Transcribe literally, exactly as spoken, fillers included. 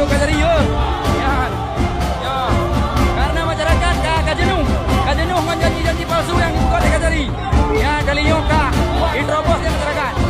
Kajari, ya. Ya. Ya. Karena masyarakat ka, ka jenuh. Ka jenuh ngon janji-janji palsu nyang dipeugah lé Kajari. Ya, kali nyoe ka diterobos lé masyarakat.